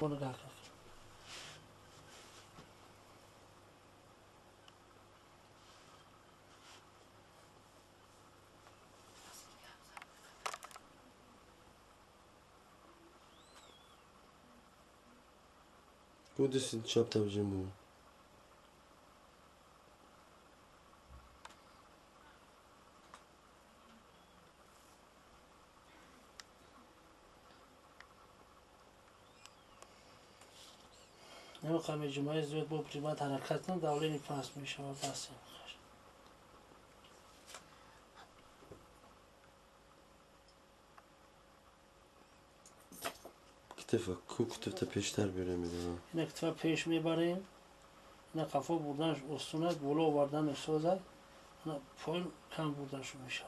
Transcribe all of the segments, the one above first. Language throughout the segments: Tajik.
نگاه کن. Куди чап там жиму? نمیخوام جمعه زیاد با پریمات حرکت کنم دولینی پاس میشه و بس. کتفا کو کتفتا پیشتر بیاره میدونم. اینا کتفا پیش میبریم. اینا قفا بردنش استونه بالا آوردنش سازد. اینا پایین کم بردنش میشه.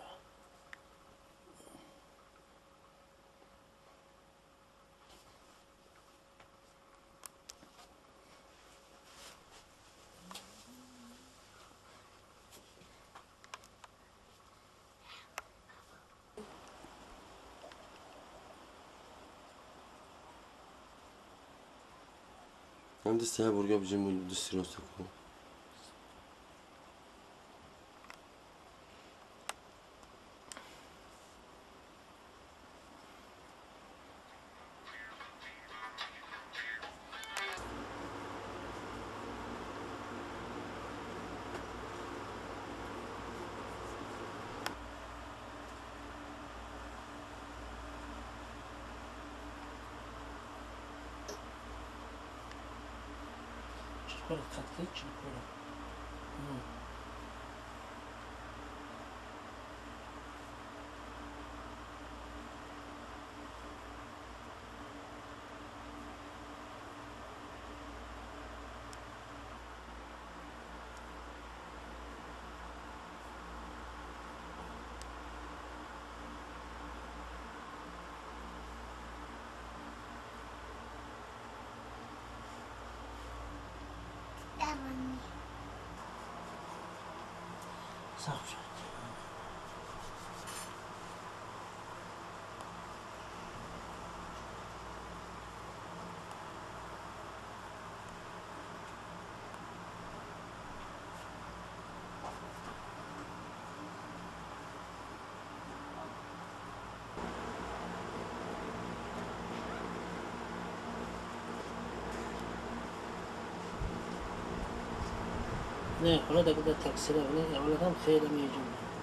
هم دسته برگا بجیم دستی راست کن. Katkı için. Сахар. نه حالا دیگه تکثیر نه اولا هم خیلی میجوم.